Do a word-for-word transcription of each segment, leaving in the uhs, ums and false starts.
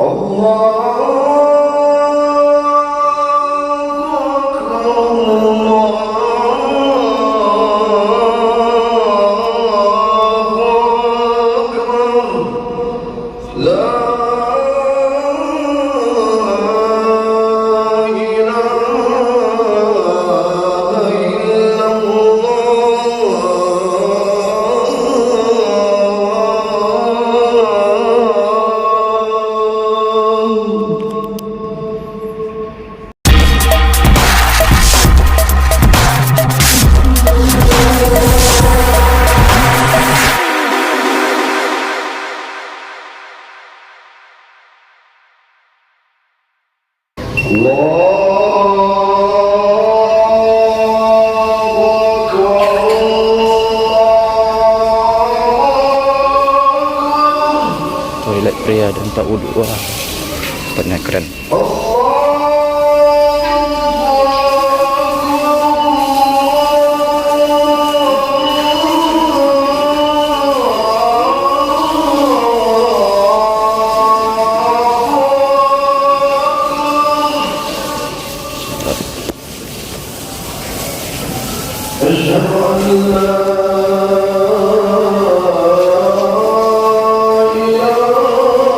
Allahu Akbar, Allahu Akbar. La ilaha illallah. Allahu Akbar, Allahu Akbar. Toilet pria dan tempat wuduk. Wah, tempatnya keren. أشهد أن لا إله إلا الله.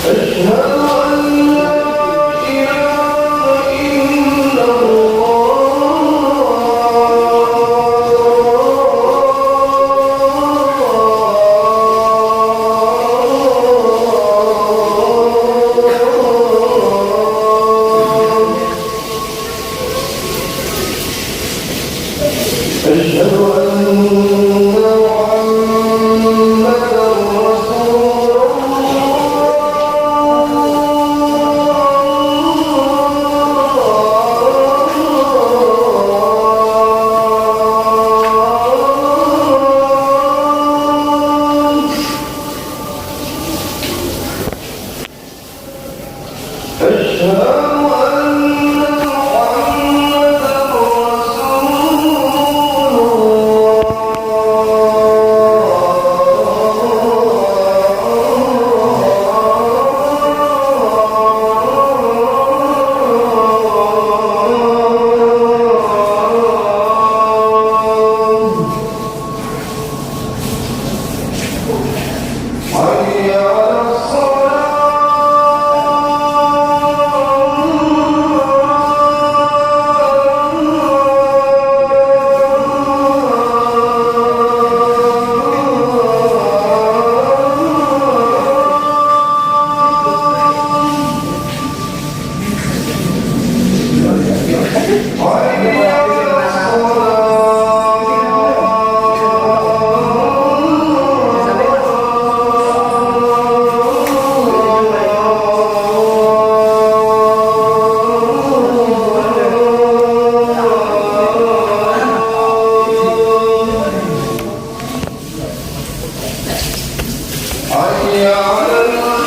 أشهد أن لا إله إلا الله. أشهد أن محمدا رسول الله. أشهد أن محمدا رسول الله. حي على الصلاة. حي على الفلاح.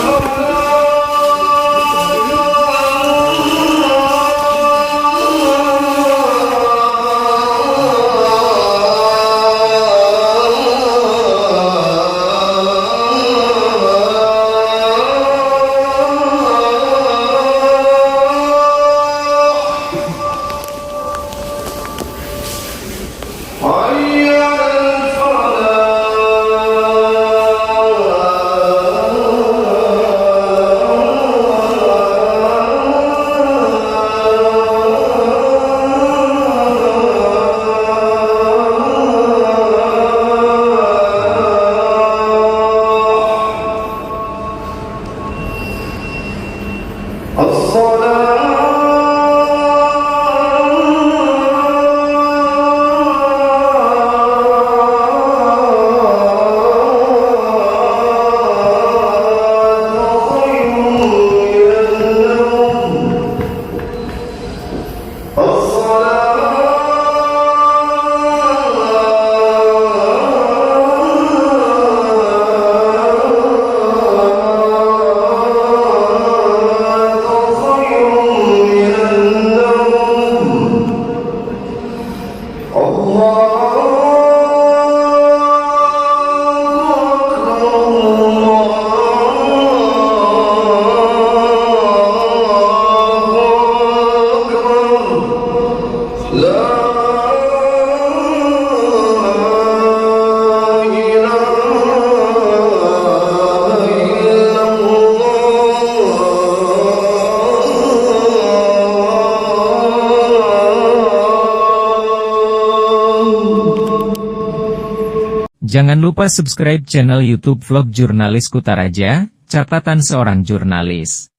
حي على الفلاح. Jangan lupa subscribe channel YouTube Vlog Jurnalis Kutaraja, Catatan Seorang Jurnalis.